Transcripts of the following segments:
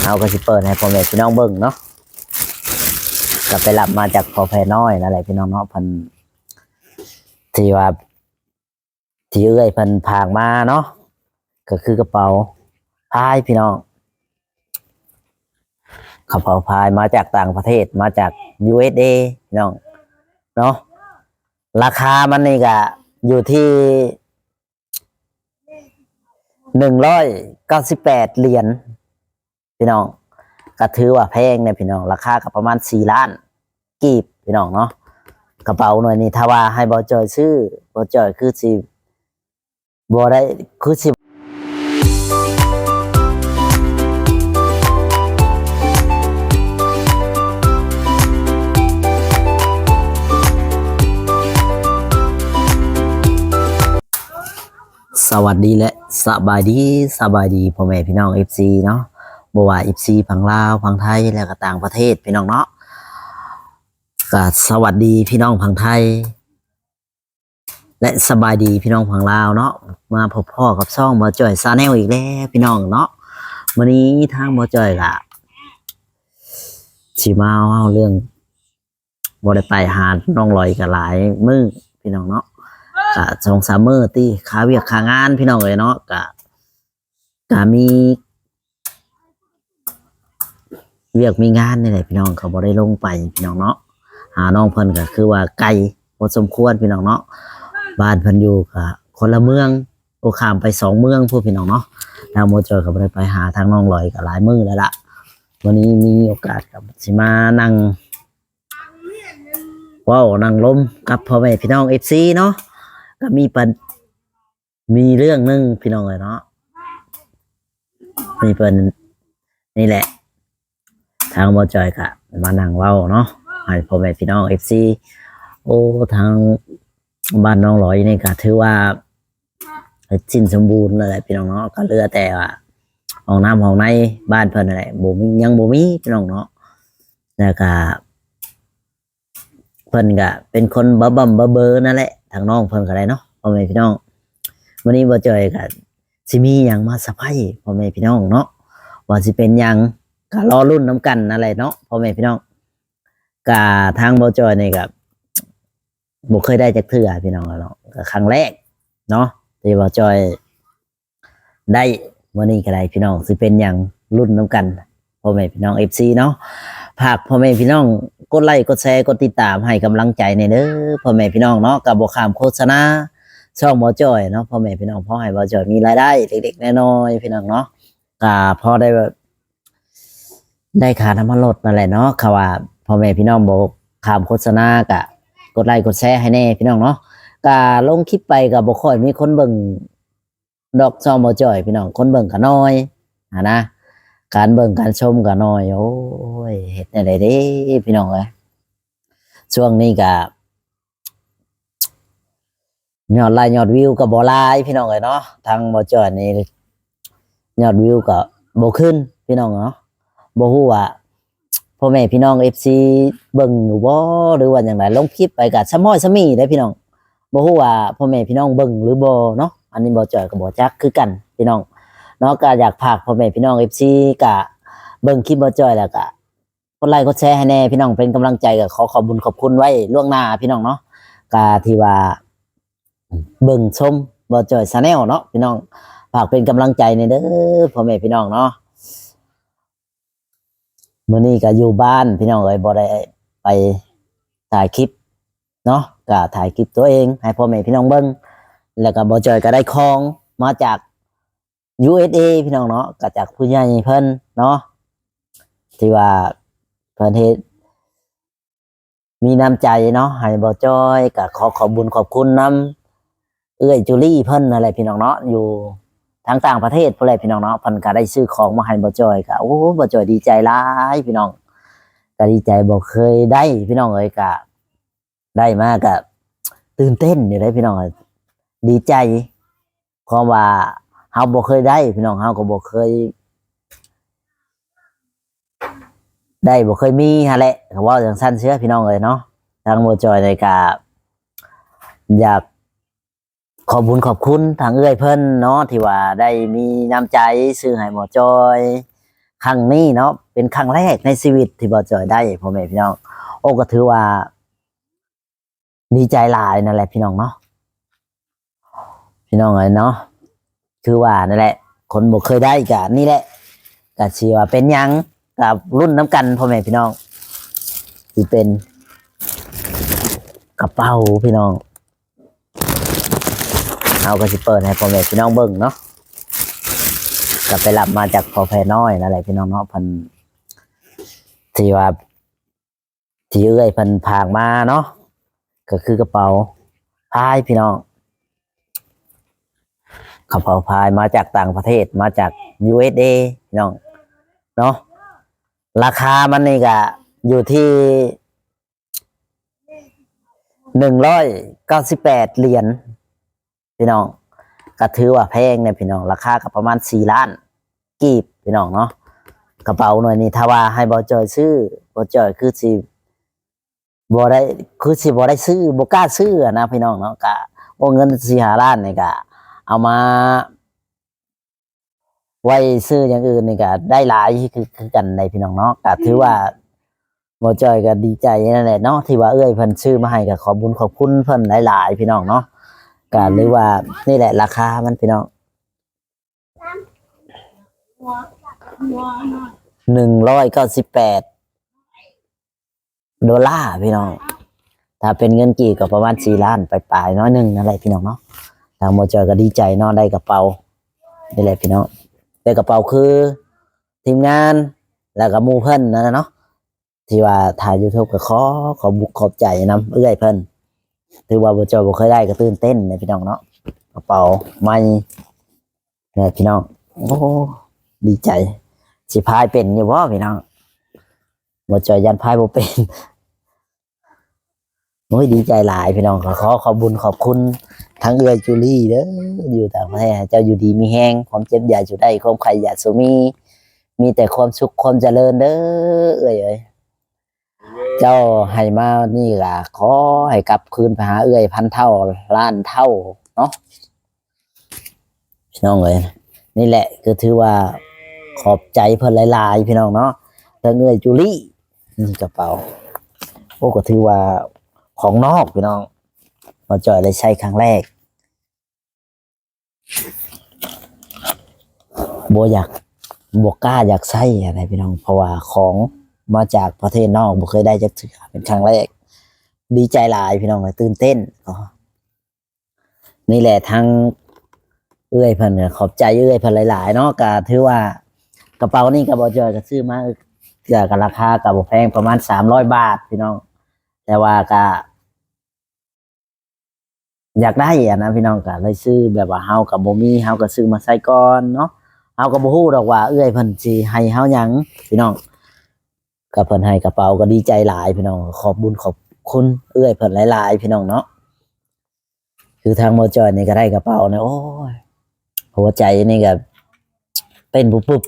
ເຮົາກໍຊິເປີດໃຫ້ພໍ່ແມ່ພີ່ນ້ອງເບິ່ງເນາະ. ກໍໄປຮັບມາຈາກພໍ່ແພນ້ອຍນັ້ນແຫຼະພີ່ນ້ອງເນາະ. ເພິ່ນ ທີ່ວ່າ ທີ່ເອື້ອຍເພິ່ນຝາກມາເນາະ ກໍຄືກະເປົາພາຍພີ່ນ້ອງ, ກະເປົາພາຍມາຈາກຕ່າງປະເທດ ມາຈາກ ຢູເອສເອ ພີ່ນ້ອງເນາະ. ລາຄາມັນນີ້ກະຢູ່ທີ່ໜຶ່ງຮ້ອຍເກົ້າສິບແປດຫຼຽນ ພີ່ນ້ອງ, ກໍຖືວ່າແພງເດ້ພີ່ນ້ອງ, ລາຄາກໍປະມານສີ່ລ້ານກີບພີ່ນ້ອງເນາະ. ກະເປົາໜ່ວຍນີ້ ຖ້າວ່າໃຫ້ບ່າວຈ້ອຍຊື້ ບ່າວຈ້ອຍຄືຊິບໍ່ໄດ້ ຄືຊິ ສະຫວັດດີ ແລະ ສະບາຍດີ, ສະບາຍດີພໍ່ແມ່ພີ່ນ້ອງ ເອັຟຊີ ເນາະ, ບໍ່ວ່າ ເອັຟຊີ ຝັ່ງລາວ, ຝັ່ງໄທ ແລະ ກໍຕ່າງປະເທດ ພີ່ນ້ອງເນາະ. ກໍສະຫວັດດີພີ່ນ້ອງຝັ່ງໄທ ແລະ ສະບາຍດີພີ່ນ້ອງຝັ່ງລາວເນາະ, ມາພົບພໍ້ກັບຊ່ອງບ່າວຈ້ອຍ Channel ອີກແລ້ວພີ່ນ້ອງເນາະ. ມື້ນີ້ທາງບ່າວຈ້ອຍກໍຊິມາເວົ້າເລື່ອງ ບໍ່ໄດ້ໄປຫານ້ອງລອຍກໍຫຼາຍມື້ພີ່ນ້ອງເນາະ, ກໍສອງສາມມື້ຕິ ຄາວຽກຄາງານພີ່ນ້ອງເອີຍເນາະ, ກໍ ກະມີວຽກມີງານນີ້ແຫຼະພີ່ນ້ອງ, ກໍບໍ່ໄດ້ລົງໄປພີ່ນ້ອງເນາະ. ຫານ້ອງເພິ່ນກໍຄືວ່າໄກພໍສົມຄວນພີ່ນ້ອງເນາະ, ບ້ານເພິ່ນຢູ່ກະຄົນລະເມືອງ, ໂອ້ ຂ້າມໄປສອງເມືອງພຸ້ນພີ່ນ້ອງເນາະ. ທາງບ່າວຈ້ອຍກໍບໍ່ໄດ້ໄປຫາທາງນ້ອງລອຍກໍຫຼາຍມື້ແລ້ວລະ, ມື້ນີ້ມີໂອກາດກໍຊິມານັ່ງເວົ້ານັ່ງລົມກັບພໍ່ແມ່ພີ່ນ້ອງ ເອັຟຊີ ເນາະ. ກໍມີປັນ ມີເລື່ອງໜຶ່ງພີ່ນ້ອງເອີຍເນາະ, ມີເພິ່ນນີ້ແຫຼະ ທາງບ່າວຈ້ອຍກະມານັ່ງເວົ້າເນາະ ໃຫ້ພໍ່ແມ່ພີ່ນ້ອງ ເອັຟຊີ. ໂອ້ ທາງບ້ານນ້ອງລອຍນີ້ກະຖືວ່າເສັດສິ້ນສົມບູນແລ້ວແຫຼະພີ່ນ້ອງເນາະ, ກະເຫຼືອແຕ່ວ່າຫ້ອງນ້ຳຫ້ອງໃນບ້ານເພິ່ນນັ້ນແຫຼະ ບໍ່ມີ ຍັງບໍ່ມີພີ່ນ້ອງເນາະ. ແລ້ວກະ ເພິ່ນກະເປັນຄົນບ້າບຳບ້າເບີນັ້ນແຫຼະ ທາງນ້ອງເພິ່ນກໍໄດ້ເນາະ ພໍ່ແມ່ພີ່ນ້ອງ. ມື້ນີ້ບ່າວຈ້ອຍກະຊິມີຫຍັງມາເຊີໄພພໍ່ແມ່ພີ່ນ້ອງເນາະ, ວ່າຊິເປັນຫຍັງກະລໍລຸ້ນນຳກັນນັ້ນແຫຼະເນາະ ພໍ່ແມ່ພີ່ນ້ອງ. ກະທາງບ່າວຈ້ອຍນີ້ກະບໍ່ເຄີຍໄດ້ຈັກເທື່ອພີ່ນ້ອງເນາະ, ກະຄັ້ງແລກເນາະທີ່ບ່າວຈ້ອຍ ໄດ້ ມື້ນີ້ກໍໄດ້ພີ່ນ້ອງ ຊິເປັນຫຍັງລຸ້ນນຳກັນ ພໍ່ແມ່ພີ່ນ້ອງ ເອັຟຊີ ເນາະ. ຝາກພໍ່ແມ່ພີ່ນ້ອງກົດໄລກົດແຊ ກົດຕິດຕາມໃຫ້ກຳລັງໃຈແດ່ເດີ ພໍ່ແມ່ພີ່ນ້ອງເນາະ. ກໍບໍ່ຂ້າມໂຄສະນາຊ່ອງບ່າວຈ້ອຍເນາະ ພໍ່ແມ່ພີ່ນ້ອງ, ພໍໃຫ້ບ່າວຈ້ອຍມີລາຍໄດ້ເລັກໆນ້ອຍໆ ພີ່ນ້ອງເນາະ, ກໍພໍໄດ້ ໄດ້ຄ່ານ້ຳມັນລົດນັ້ນແຫຼະເນາະ. ຄຳວ່າພໍ່ແມ່ພີ່ນ້ອງບໍ່ຂ້າມໂຄສະນາ ກໍກົດໄລກົດແຊໃຫ້ແດ່ພີ່ນ້ອງເນາະ. ກໍລົງຄລິບໄປກໍບໍ່ຄ່ອຍມີຄົນເບິ່ງ ດອກຊ່ອງບ່າວຈ້ອຍພີ່ນ້ອງ, ຄົນເບິ່ງກໍໜ້ອຍຫັ້ນນະ, ການເບິ່ງການຊົມກໍໜ້ອຍ. ໂອ້ຍ ເຮັດແນວໃດເດ້ພີ່ນ້ອງເອີຍ, ຊ່ວງນີ້ກໍຍອດໄລຍອດວິວກໍບໍ່ຫຼາຍພີ່ນ້ອງເອີຍເນາະ. ທາງບ່າວຈ້ອຍນີ້ຍອດວິວກໍບໍ່ຂຶ້ນພີ່ນ້ອງເນາະ. ບໍ່ຮູ້ວ່າພໍ່ແມ່ພີ່ນ້ອງ ເອັຟຊີ ເບິ່ງຢູ່ບໍ່ ຫຼືວ່າຈັ່ງໃດ? ລົງຄລິບໄປກໍຊ່ຳຮ້ອຍຊ່ຳໝີ່ເດ້ພີ່ນ້ອງ, ບໍ່ຮູ້ວ່າພໍ່ແມ່ພີ່ນ້ອງເບິ່ງຫຼືບໍ່ເນາະ, ອັນນີ້ບ່າວຈ້ອຍກໍບໍ່ຈັກຄືກັນພີ່ນ້ອງເນາະ. ກໍຢາກຝາກພໍ່ແມ່ພີ່ນ້ອງ ເອັຟຊີ ກໍເບິ່ງຄລິບບ່າວຈ້ອຍແລ້ວກໍກົດໄລກົດແຊໃຫ້ແດ່ພີ່ນ້ອງ, ເປັນກຳລັງໃຈ. ກໍຂໍຂອບບຸນຂອບຄຸນໄວ້ລ່ວງໜ້າພີ່ນ້ອງເນາະ, ກໍທີ່ວ່າເບິ່ງຊົມບ່າວຈ້ອຍ Channel ເນາະພີ່ນ້ອງ. ຝາກເປັນກຳລັງໃຈແດ່ເດີພໍ່ແມ່ພີ່ນ້ອງເນາະ. ມື້ນີ້ກໍຢູ່ບ້ານພີ່ນ້ອງເອີຍ, ບໍ່ໄດ້ໄປຖ່າຍຄລິບເນາະ, ກໍຖ່າຍຄລິບຕົວເອງໃຫ້ພໍ່ແມ່ພີ່ນ້ອງເບິ່ງ. ແລ້ວກໍບ່າວຈ້ອຍກໍໄດ້ຂອງມາຈາກ ຢູເອສເອ ພີ່ນ້ອງເນາະ, ກໍຈາກຜູ້ໃຫຍ່ເພິ່ນເນາະ ທີ່ວ່າເພິ່ນເຮັດ ມີນ້ຳໃຈເນາະໃຫ້ບ່າວຈ້ອຍ, ກໍຂໍຂອບບຸນຂອບຄຸນນຳເອື້ອຍຈູລີເພິ່ນນັ້ນແຫຼະພີ່ນ້ອງເນາະ, ຢູ່ທາງຕ່າງປະເທດພຸ້ນແຫຼະພີ່ນ້ອງເນາະ. ເພິ່ນກໍໄດ້ຊື້ຂອງມາໃຫ້ບ່າວຈ້ອຍ, ກໍ ໂອ້ ບ່າວຈ້ອຍດີໃຈຫຼາຍພີ່ນ້ອງ, ກໍດີໃຈ ບໍ່ເຄີຍໄດ້ພີ່ນ້ອງເອີຍ, ກໍໄດ້ມາກໍຕື່ນເຕັ້ນຢູ່ເດ້ພີ່ນ້ອງ, ດີໃຈ. ຄວາມວ່າເຮົາບໍ່ເຄີຍໄດ້ພີ່ນ້ອງ, ເຮົາກໍບໍ່ເຄີຍ ໄດ້ບໍ່ເຄີຍມີຫັ້ນແຫຼະ, ກໍເວົ້າຈັ່ງຊັ້ນເຊຍພີ່ນ້ອງເອີຍເນາະ. ທາງບ່າວຈ້ອຍນີ້ກະຢາກຂອບບຸນຂອບຄຸນທາງເອື້ອຍເພິ່ນເນາະ ທີ່ວ່າໄດ້ມີນ້ຳໃຈຊື້ໃຫ້ບ່າວຈ້ອຍ ຄັ້ງນີ້ເນາະ ເປັນຄັ້ງແລກໃນຊີວິດທີ່ບ່າວຈອຍໄດ້ ພໍ່ແມ່ພີ່ນ້ອງ. ໂອ້ ກໍຖືວ່າດີໃຈຫຼາຍນັ້ນແຫຼະພີ່ນ້ອງເນາະ ພີ່ນ້ອງເອີຍເນາະ. ຄືວ່ານັ້ນແຫຼະ ຄົນບໍ່ເຄີຍໄດ້ກະນີ້ແຫຼະ ກະຊິວ່າເປັນຫຍັງ ກະລຸ້ນນຳກັນ ພໍ່ແມ່ພີ່ນ້ອງ. ຊິເປັນກະເປົາພີ່ນ້ອງ ເຮົາກໍຊິເປີດໃຫ້ພໍ່ແມ່ພີ່ນ້ອງເບິ່ງເນາະ. ກໍໄປຮັບມາຈາກພໍ່ແພນ້ອຍນັ້ນແຫຼະພີ່ນ້ອງເນາະ ເພິ່ນທີ່ວ່າ ທີ່ເອື້ອຍເພິ່ນຝາກມາເນາະ ກໍຄືກະເປົາພາຍພີ່ນ້ອງ ກະເປົາພາຍມາຈາກຕ່າງປະເທດ ມາຈາກ ຢູເອສເອ ພີ່ນ້ອງເນາະ. ລາຄາມັນນີ້ກະຢູ່ທີ່ໜຶ່ງຮ້ອຍເກົ້າສິບແປດຫຼຽນ ພີ່ນ້ອງ ກໍຖືວ່າແພງເດ້ພີ່ນ້ອງ ລາຄາກໍປະມານສີ່ລ້ານກີບພີ່ນ້ອງເນາະ. ກະເປົາໜ່ວຍນີ້ ຖ້າວ່າໃຫ້ບ່າວຈອຍຊື້ ບ່າວຈອຍຄືຊິບໍ່ໄດ້ ຄືຊິບໍ່ໄດ້ຊື້ ບໍ່ກ້າຊື້ຫັ້ນນະພີ່ນ້ອງເນາະ. ກະ ໂອ້ ເງິນສີ່ຫ້າລ້ານນີ້ກະເອົາມາ ໄວ້ຊື້ຢ່າງອື່ນນີ້ກໍໄດ້ຫຼາຍຄື ຄືກັນໃດ໋ພີ່ນ້ອງເນາະ. ກໍຖືວ່າ ອືມ ບໍ່ຈ່ອຍກໍດີໃຈນັ້ນແຫຼະເນາະ ທີ່ວ່າເອື້ອຍເພິ່ນຊື້ມາໃຫ້ ກໍຂອບບຸນຂອບຄຸນເພິ່ນຫຼາຍໆ ພີ່ນ້ອງເນາະ. ກໍ ອືມ ຫຼືວ່ານີ້ແຫຼະລາຄາມັນ ພີ່ນ້ອງ ໜຶ່ງຮ້ອຍເກົ້າສິບແປດ ໂດລາພີ່ນ້ອງ ຖ້າເປັນເງິນກີບກໍປະມານສີ່ລ້ານປາຍໆ ໜ້ອຍໜຶ່ງນັ້ນແຫຼະພີ່ນ້ອງເນາະ. ທາງໝໍຈ່ອຍກໍດີໃຈເນາະ ໄດ້ກະເປົານີ້ແຫຼະພີ່ນ້ອງ ໄດ້ກະເປົາຄືທີມງານ ແລ້ວກໍໝູ່ເພິ່ນນັ້ນນະເນາະ ທີ່ວ່າຖ່າຍຢູທູບ ກໍຂໍຂອບບຸນຂອບໃຈນຳເອື້ອຍເພິ່ນ ຖືວ່າໝໍຈ່ອຍບໍ່ເຄີຍໄດ້ ກໍຕື່ນເຕັ້ນເດ້ພີ່ນ້ອງເນາະ ກະເປົາໃໝ່ ນີ້ພີ່ນ້ອງ ໂອ້ ດີໃຈ ຊິພາຍເປັນຢູ່ບໍ່ພີ່ນ້ອງ? ໝໍຈ່ອຍຢ້ານພາຍບໍ່ເປັນ. ໂອ້ຍ ດີໃຈຫຼາຍພີ່ນ້ອງ ຂໍຂອບບຸນຂອບຄຸນທາງເອື້ອຍຈູລີເດີ ຢູ່ຕ່າງປະເທດ ໃຫ້ເຈົ້າຢູ່ດີມີແຮງ ຄວາມເຈັບຢ່າສູ່ໄດ້ ຄວາມໄຂ້ຢ່າສູ່ມີ ມີແຕ່ຄວາມສຸກຄວາມຈະເລີນເດີເອື້ອຍເອີຍ. ເຈົ້າໃຫ້ມານີ້ລະ ຂໍໃຫ້ກັບຄືນໄປຫາເອື້ອຍພັນເທົ່າລ້ານເທົ່າເນາະ ພີ່ນ້ອງເອີຍ. ນີ້ແຫຼະ ກໍຖືວ່າຂອບໃຈເພິ່ນຫຼາຍໆ ພີ່ນ້ອງເນາະ ທັງເອື້ອຍຈູລີ. ນີ້ກະເປົາ ໂອ້ ກໍຖືວ່າຂອງນອກພີ່ນ້ອງ ໝໍຈ່ອຍໄດ້ໃຊ້ຄັ້ງແລກ. ບໍ່ຢາກ ບໍ່ກ້າຢາກໃຊ້ຫັ້ນນະພີ່ນ້ອງ ເພາະວ່າຂອງມາຈາກປະເທດນອກ ບໍ່ເຄີຍໄດ້ຈັກເທື່ອ ເປັນຄັ້ງແລກ ດີໃຈຫຼາຍພີ່ນ້ອງ ຕື່ນເຕັ້ນ. ນີ້ແຫຼະ ທາງເອື້ອຍເພິ່ນ ຂອບໃຈເອື້ອຍເພິ່ນຫຼາຍໆເນາະ. ກະຖືວ່າກະເປົານີ້ກະບໍ່ຈ່ອຍກະຊື້ມາ ກະລາຄາກະບໍ່ແພງ ປະມານສາມຮ້ອຍບາດພີ່ນ້ອງ ແຕ່ວ່າກະ ຢາກໄດ້ຫັ້ນນະພີ່ນ້ອງ ກະເລີຍຊື້ ແບບວ່າເຮົາກະບໍ່ມີ ເຮົາກະຊື້ມາໃຊ້ກ່ອນເນາະ. ເຮົາກະບໍ່ຮູ້ດອກວ່າເອື້ອຍເພິ່ນຊິໃຫ້ເຮົາຫຍັງພີ່ນ້ອງ ກະເພິ່ນໃຫ້ກະເປົາ ກະດີໃຈຫຼາຍພີ່ນ້ອງ ຂອບບຸນຂອບຄຸນເອື້ອຍເພິ່ນຫຼາຍໆ ພີ່ນ້ອງເນາະ. ຄືທາງໝໍຈ່ອຍນີ້ກະໄດ້ກະເປົານີ້ ໂອ້ຍ ຫົວໃຈນີ້ກະເຕັ້ນປຸບ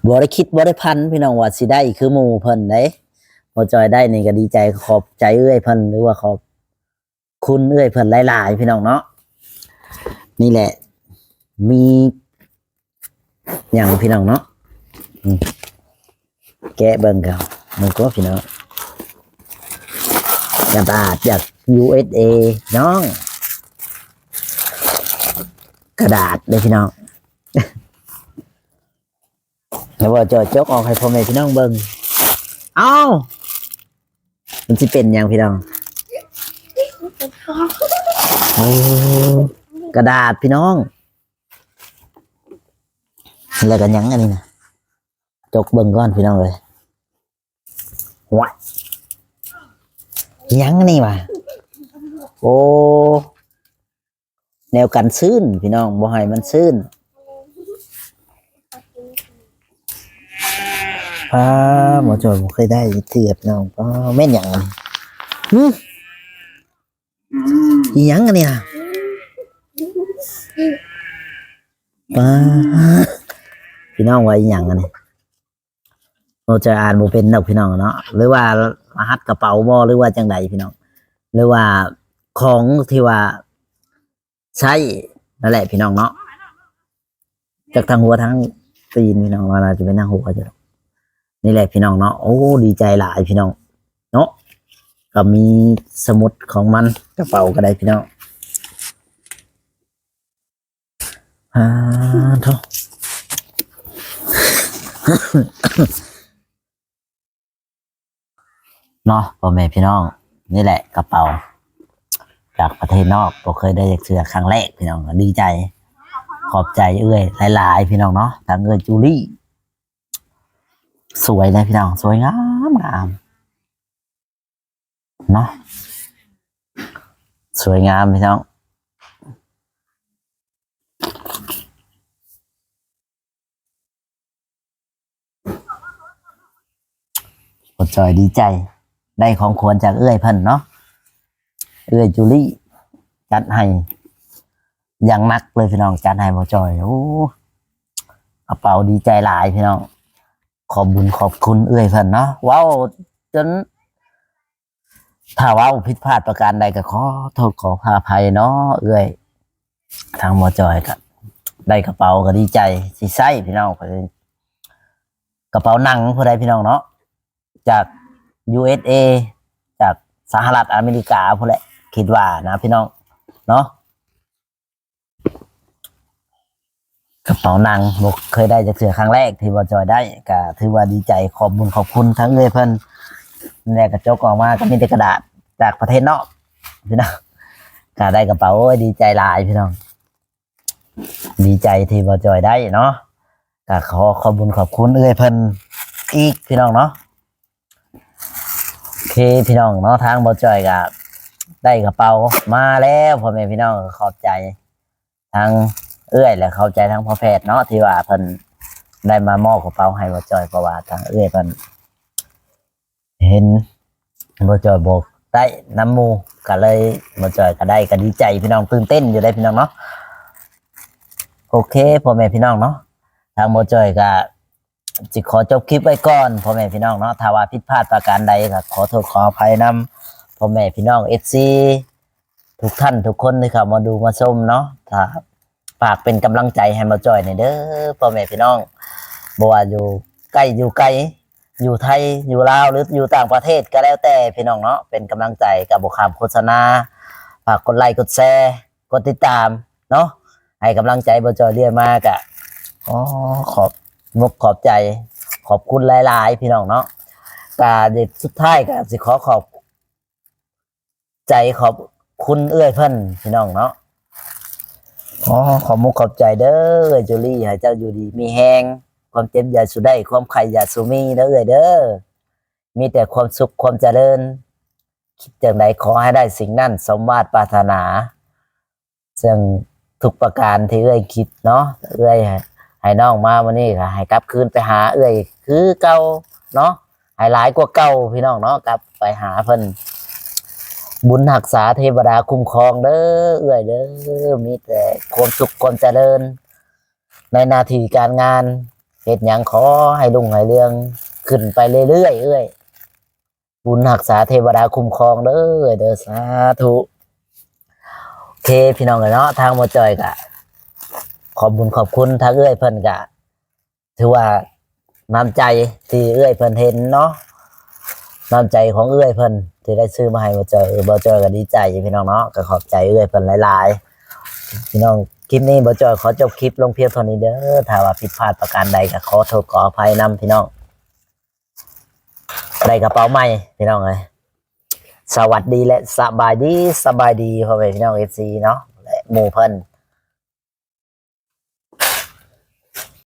ໆ ບໍ່ໄດ້ຄິດບໍ່ໄດ້ຝັນພີ່ນ້ອງວ່າຊິໄດ້ຄືໝູ່ເພິ່ນເດ້. ໝໍຈ່ອຍໄດ້ນີ້ກະດີໃຈ ຂອບໃຈເອື້ອຍເພິ່ນ ຫຼືວ່າຂອບຄຸນເອື້ອຍເພິ່ນຫຼາຍໆ ພີ່ນ້ອງເນາະ. ນີ້ແຫຼະ ມີຫຍັງພີ່ນ້ອງເນາະ ອືມ ແກະເບິ່ງກັນ ມັນກໍພີ່ນ້ອງ ກະດາດຈາກ ຢູເອສເອ ພີ່ນ້ອງ ກະດາດເດ້ພີ່ນ້ອງ. ແລ້ວບໍ່ຈ່ອຍຈົກອອກໃຫ້ພໍ່ແມ່ພີ່ນ້ອງເບິ່ງ ເອົ້າ ມັນຊິເປັນຫຍັງພີ່ນ້ອງ? ໂອ້ ກະດາດພີ່ນ້ອງ ແລ້ວກະຫຍັງອັນນີ້ນະ? ຈົກເບິ່ງກ່ອນພີ່ນ້ອງເອີຍ. ວ້າຍ ຫຍັງອັນນີ້ຫວາ? ໂອ້ ແນວກັນຊືນພີ່ນ້ອງ ບໍ່ໃຫ້ມັນຊືນ. ປ້າ ໝໍຈ່ອຍບໍ່ເຄີຍໄດ້ຈັກເທື່ອພີ່ນ້ອງ. ປ້າ ແມ່ນຫຍັງອັນນີ້? ຫຶ ອີຫຍັງອັນນີ້ນະ? ປ້າ ພີ່ນ້ອງວ່າອີຫຍັງອັນນີ້? ໂອ້ ຈະອ່ານບໍ່ເປັນດອກພີ່ນ້ອງເນາະ ຫຼືວ່າລະຫັດກະເປົາບໍ່ ຫຼືວ່າຈັ່ງໃດພີ່ນ້ອງ ຫຼືວ່າຂອງທີ່ວ່າໃຊ້ນັ້ນແຫຼະພີ່ນ້ອງເນາະ. ຈັກທາງຫົວທາງ ໄດ້ຍິນພີ່ນ້ອງວ່າໜ້າຈະເປັນທາງຫົວຢູ່ດອກ. ນີ້ແຫຼະພີ່ນ້ອງເນາະ ໂອ້ ດີໃຈຫຼາຍພີ່ນ້ອງເນາະ. ກໍມີສະໝຸດຂອງມັນ ກະເປົາກໍໄດ້ພີ່ນ້ອງ. ອາ ໂທ້ ເນາະ ພໍ່ແມ່ພີ່ນ້ອງ. ນີ້ແຫຼະກະເປົາຈາກປະເທດນອກ ບໍ່ເຄີຍໄດ້ຈັກເທື່ອ ຄັ້ງແລກພີ່ນ້ອງ ກໍດີໃຈ. ຂອບໃຈເອື້ອຍຫຼາຍໆ ພີ່ນ້ອງເນາະ ທັງເອື້ອຍຈູລີ. ສວຍເດ້ພີ່ນ້ອງ ສວຍງາມໆ ເນາະ ສວຍງາມພີ່ນ້ອງ. ບໍ່ຈ່ອຍດີໃຈ ໄດ້ຂອງຂວັນຈາກເອື້ອຍເພິ່ນເນາະ. ເອື້ອຍຈູລີຈັດໃຫ້ຢ່າງໜັກເລີຍພີ່ນ້ອງ ຈັດໃຫ້ບໍ່ຈ່ອຍ. ໂອ້ ກະເປົາດີໃຈຫຼາຍພີ່ນ້ອງ. ຂອບບຸນຂອບຄຸນເອື້ອຍເພິ່ນເນາະ ເວົ້າຈົນ ຖ້າເວົ້າຜິດພາດປະການໃດກໍຂໍໂທດຂໍອະໄພເນາະເອື້ອຍ. ທາງບໍ່ຈ່ອຍກໍໄດ້ກະເປົາກໍດີໃຈຊິໃຊ້ພີ່ນ້ອງ. ກະເປົາໜັງຜູ້ໃດພີ່ນ້ອງເນາະ ຈາກ ຢູເອສເອ ຈາກສະຫະລັດອາເມລິກາພຸ້ນແຫຼະ ຄິດວ່ານະພີ່ນ້ອງເນາະ. ກະເປົາໜັງ ບໍ່ເຄີຍໄດ້ຈັກເທື່ອ ຄັ້ງແລກທີ່ບໍ່ຈ່ອຍໄດ້ ກະຖືວ່າດີໃຈ. ຂອບບຸນຂອບຄຸນທາງເອື້ອຍເພິ່ນ. ແລ້ວກະຈົກອອກມາກໍມີແຕ່ກະດາດຈາກປະເທດນອກພີ່ນ້ອງ ກະໄດ້ກະເປົາ. ໂອ້ຍ ດີໃຈຫຼາຍພີ່ນ້ອງ ດີໃຈທີ່ບໍ່ຈ່ອຍໄດ້ເນາະ. ກະຂໍຂອບບຸນຂອບຄຸນເອື້ອຍເພິ່ນອີກພີ່ນ້ອງເນາະ. ໂອເຄພີ່ນ້ອງເນາະ ທາງບໍ່ຈ່ອຍກໍໄດ້ກະເປົາມາແລ້ວ ພໍ່ແມ່ພີ່ນ້ອງ. ຂອບໃຈທາງເອື້ອຍ ແລະ ຂອບໃຈທາງພໍ່ແພດເນາະ ທີ່ວ່າເພິ່ນໄດ້ມາມອບກະເປົາໃຫ້ບໍ່ຈ່ອຍ ເພາະວ່າທາງເອື້ອຍເພິ່ນເຫັນບໍ່ຈ່ອຍບໍ່ໄດ້ນຳໝູ່ ກໍເລີຍບໍ່ຈ່ອຍກໍໄດ້ ກໍດີໃຈພີ່ນ້ອງ ຕື່ນເຕັ້ນຢູ່ເດ້ພີ່ນ້ອງເນາະ. ໂອເຄ ພໍ່ແມ່ພີ່ນ້ອງເນາະ ທາງບໍ່ຈ່ອຍກໍ ຊິຂໍຈົບຄລິບໄວ້ກ່ອນ ພໍ່ແມ່ພີ່ນ້ອງເນາະ. ຖ້າວ່າຜິດພາດປະການໃດກໍຂໍໂທດຂໍອະໄພນຳພໍ່ແມ່ພີ່ນ້ອງ ເອັຟຊີ ທຸກທ່ານທຸກຄົນທີ່ເຂົ້າມາດູມາຊົມເນາະ. ຖ້າ ຝາກເປັນກຳລັງໃຈໃຫ້ບໍ່ຈ່ອຍແດ່ເດີ ພໍ່ແມ່ພີ່ນ້ອງ ບໍ່ວ່າຢູ່ໃກ້ຢູ່ໄກ ຢູ່ໄທ ຢູ່ລາວ ຫຼື ຢູ່ຕ່າງປະເທດກໍແລ້ວແຕ່ພີ່ນ້ອງເນາະ. ເປັນກຳລັງໃຈ ກໍບໍ່ຂ້າມໂຄສະນາ ຝາກກົດໄລກົດແຊ ກົດຕິດຕາມເນາະ ໃຫ້ກຳລັງໃຈບໍ່ຈ່ອຍເລື້ອຍມາ. ກະ ອໍ ຂອບມຸກຂອບໃຈ ຂອບຄຸນຫຼາຍໆ ພີ່ນ້ອງເນາະ. ກະສຸດທ້າຍກະຊິຂໍຂອບໃຈຂອບຄຸນເອື້ອຍເພິ່ນ ພີ່ນ້ອງເນາະ. ອໍ ຂອບມຸກຂອບໃຈເດີ ເອື້ອຍຈູລີ ໃຫ້ເຈົ້າຢູ່ດີມີແຮງ ຄວາມເຈັບຢ່າສູ່ໄດ້ ຄວາມໄຂ້ຢ່າສູ່ມີເດີເອື້ອຍເດີ ມີແຕ່ຄວາມສຸກຄວາມຈະເລີນ ຄິດຈັ່ງໃດຂໍໃຫ້ໄດ້ສິ່ງນັ້ນ ສົມຫວັງປາດຖະໜາ. ເຊິ່ງທຸກປະການທີ່ເອື້ອຍຄິດເນາະ ເອື້ອຍໃຫ້ ໃຫ້ນ້ອງມາມື້ນີ້ ກໍໃຫ້ກັບຄືນໄປຫາເອື້ອຍຄືເກົ່າເນາະ ໃຫ້ຫຼາຍກວ່າເກົ່າພີ່ນ້ອງເນາະ ກັບໄປຫາເພິ່ນ. ບຸນຮັກສາເທວະດາຄຸ້ມຄອງເດີເອື້ອຍເດີ ມີແຕ່ຄວາມສຸກຄວາມຈະເລີນໃນໜ້າທີ່ການງານ ເຮັດຫຍັງຂໍໃຫ້ຮຸ່ງໃຫ້ເຮືອງຂຶ້ນໄປເລື້ອຍໆ ເອື້ອຍ. ບຸນຮັກສາເທວະດາຄຸ້ມຄອງເດີເດີ ສາທຸ. ໂອເຄ ພີ່ນ້ອງເອີຍເນາະ ທາງບໍ່ຈ່ອຍກະຂອບບຸນຂອບຄຸນທາງເອື້ອຍເພິ່ນ ກະຖືວ່ານ້ຳໃຈທີ່ເອື້ອຍເພິ່ນເຫັນເນາະ ນ້ຳໃຈຂອງເອື້ອຍເພິ່ນທີ່ໄດ້ຊື້ມາໃຫ້ບໍ່ຈ່ອຍ. ເອີ ບໍ່ຈ່ອຍກະດີໃຈພີ່ນ້ອງເນາະ ກະຂອບໃຈເອື້ອຍເພິ່ນຫຼາຍໆ ພີ່ນ້ອງ. ຄລິບນີ້ບໍ່ຈ່ອຍຂໍຈົບຄລິບລົງພຽງເທົ່ານີ້ເດີ ຖ້າວ່າຜິດພາດປະການໃດກະຂໍໂທດຂໍອະໄພນຳພີ່ນ້ອງ. ໄດ້ກະເປົາໃໝ່ພີ່ນ້ອງເອີຍ. ສະຫວັດດີ ແລະ ສະບາຍດີ ສະບາຍດີພໍ່ແມ່ພີ່ນ້ອງ ເອັຟຊີ ເນາະ ແລະ ໝູ່ເພິ່ນ